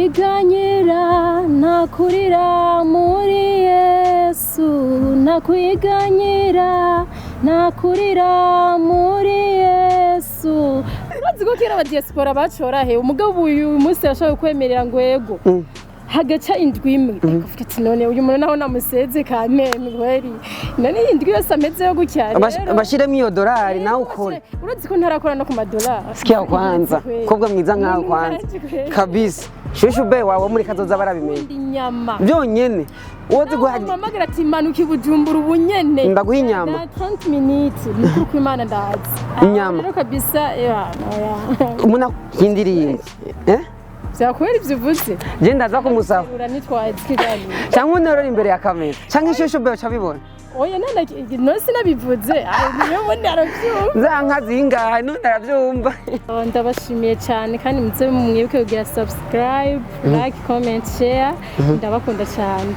Nakwiganyira, nakurira muri Yesu, nakwiganyira, nakurira muri Yesu. Urazi ko kera aba diaspora bacora he, umugabo uyu munsi arashobora kwemerera ngo ego, hagaca indwi imwe akavuga ati: "None uyu muntu naho namuseze kameme kweri, none iyi ndwi yose amezeyo gutya rero?" Bashiremo iyo dorari nawe ukore. Urazi ko ntarakora no ku madolari. Sikia kwanza, kobwa mwiza nkawe kwanza kabisa, shushu be wawe muri kazoza barabimenya. Inyama. Byonyene uwo ziguha. Mpamagara ati: "Manuka i Bujumbura ubunyene." Ndaguha inyama. Na 30 minutes, nukuri ko Imana ndazi. Inyama. Rero kabisa ya oya. Umuntu y'indirimbo, eh. Vyakwera ivyo uvuze. Je ndaza kumusaba. Uranitwaye ikiganiro. Cyangwa unorora imbere ya kamera, cyangwa ishushu be uca bibona. Oya, nana none sinabivuze. Ay, niyo ubundi aravyumva. Za nka zingahe none arabyumva. Oh, ndabashimiye cyane kandi muze mwibuke kugira subscribe, like, comment, share. Ndabakunda cyane.